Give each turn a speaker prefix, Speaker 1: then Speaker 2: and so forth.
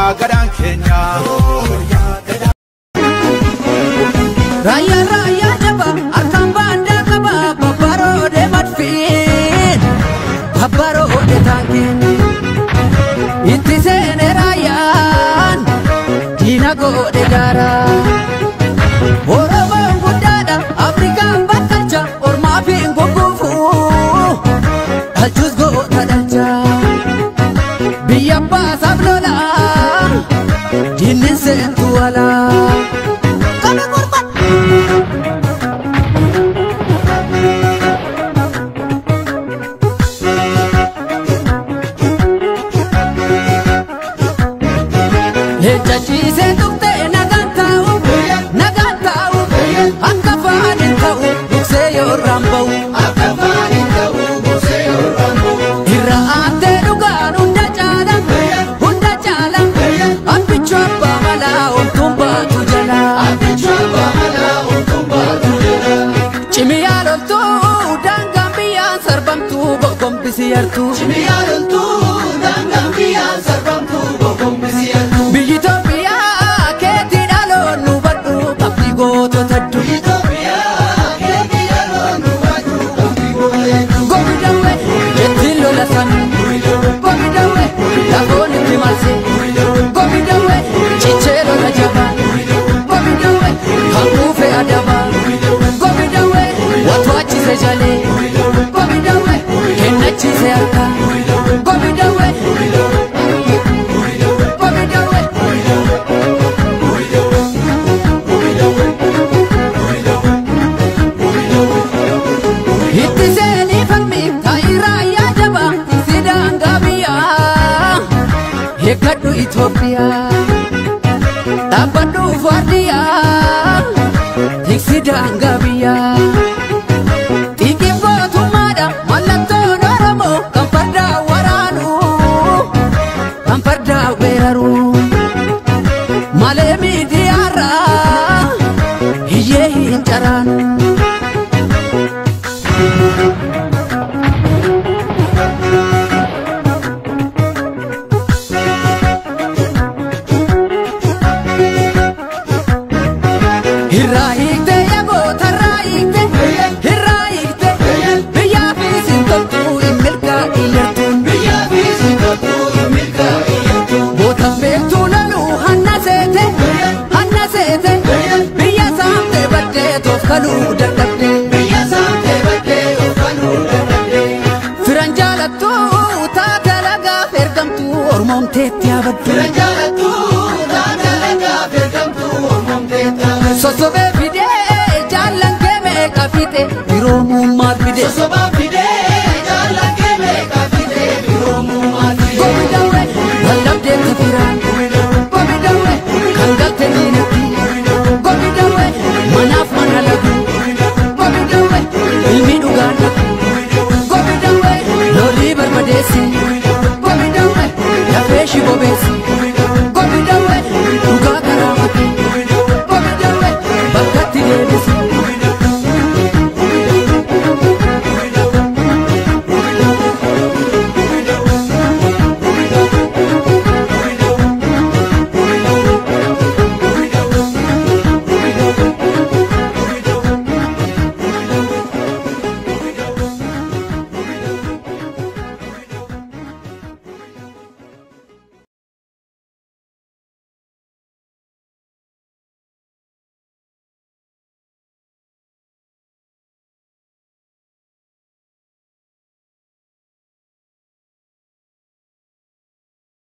Speaker 1: Yooyaa gadaan keenya.
Speaker 2: Raayyaa raayyaa jaba harkaan baandaa qaba babbaroodee madfiin babbaroodee taankiin itti seenee raayyaan diina godhe daaraa. Oromoon guddaadha Afrikaan bakkalcha ormaa fi hin gugguufu dhalchus goota dhalcha biyya baasaaf lola diinni seentu alaa. Kana gorfan. Leenca ciisee tuqxee nagaan taa'u nagaan taa'u akka afaan hin ta'u duksee yoo irraan ba'u. Irra aantee dhugaan hunda caala hunda caala abbichuu abbaa malaa homtuun baatu jala. Cimiyaa loltuu daangaan biyyaan sarbamtuu gogombisi yartuu. Biyyi Itoophiyaa keetii dhaloon nu badhu qabdi gootota hedduu. Gobi dawwe jettiin lola san. Gobi dawwe lafoon itti marse. Gobi dawwe cichee lola jabaa. Gobi dawwe kan kuufe adabaa. Gobi dawwe watu achise jalee. Gobi dawwe kennachiise harkaa. Gobi dawwe. Gobi dawwe. Itti seenii falmi taa'ii raayyaa jabaa si daangaa biyyaa. Eeggadhu Itoophiyaa dhaabbadhu waardiyyaa tiksi daangaa biyyaa. Xiiqiin gootummaadha mallattoon Oromoo kan fardaa waraanu kan fardaa weeraru. Malee miidiyaarraa hiyyee hin caraanu. Irraa hiikte yagoota irraa hiikte irraa hiikte biyyaa fi sintoltuu hin milkaa'in yartuun. Goota beektuu loluu hanna seete hanna seete biyya saamtee baddee toof kaluu dadhabde. Firan jaalattuu taate lagaaf ergamtuu ormoomteetti yaabaddu. Sosobee fidee jaallan kee meeqa fixe firoomummaa fide.